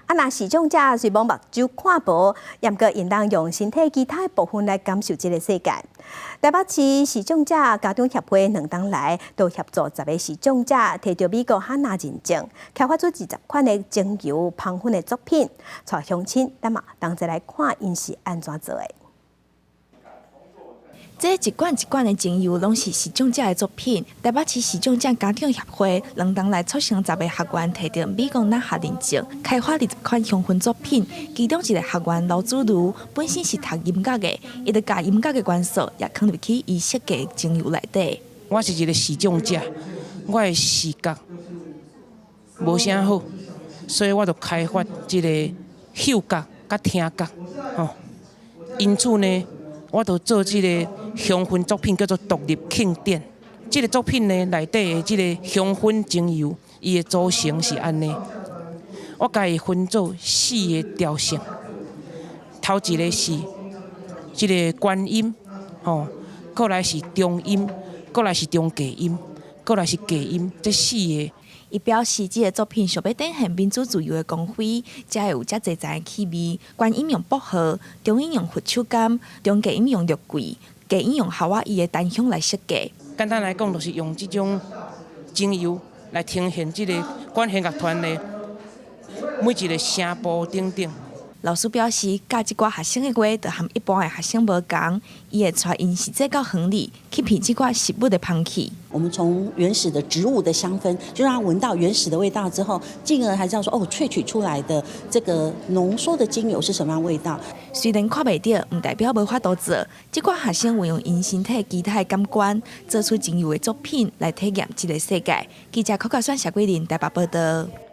啊，若視障者雖罔目睭看無，毋過𪜶當用身體其他的部分來感受這个世界。台北市視障者家長協會兩冬來都協助10个視障者提著美國哈拿認證，開發出20款的精油香薰的作品，帶鄉親咱嘛同齊來看𪜶是按怎做的。這一罐一罐的精油，攏是視障者的作品。台北市視障者家長協會兩冬來促成十个學員提著美國納學認證，開發20款香薰作品。其中一个學員劉祖如本身是讀音樂的，伊就共音樂的元素也囥入去伊設計精油內底。我是一个視障者，我的視覺無啥好，所以我就開發這个嗅覺佮聽覺，吼。因此呢，我就做這个香薰作品，叫做獨立慶典。這个作品呢，內底的這个香薰精油，伊的組成是按呢。我共伊分做四个調性，頭一个是這个觀音，吼，過來是中音，過來是中低音，過來是低音，這四个。伊表示，這个作品想欲展現民主自由的光輝，才會有遮濟層的氣味。觀音用薄荷，中音用佛手柑，中低音用肉桂，低音用夏威夷的檀香來設計。簡單來講，就是用這種精油來呈現這个管弦樂團的每一个聲部等等。老師表示，教這寡學生的話，就和一般的學生無仝，伊會帶𪜶實際到園裡去聞這寡植物的芳氣。我們從原始的植物的香氛，就讓他聞到原始的味道之後，進而還知道說，哦，萃取出來的這個濃縮的精油是什麼樣味道。雖然看袂著，毋代表無法度做。這寡學生運用𪜶身體其他的感官，做出精油的作品來體驗這个世界。記者柯家選、謝桂林台北報道。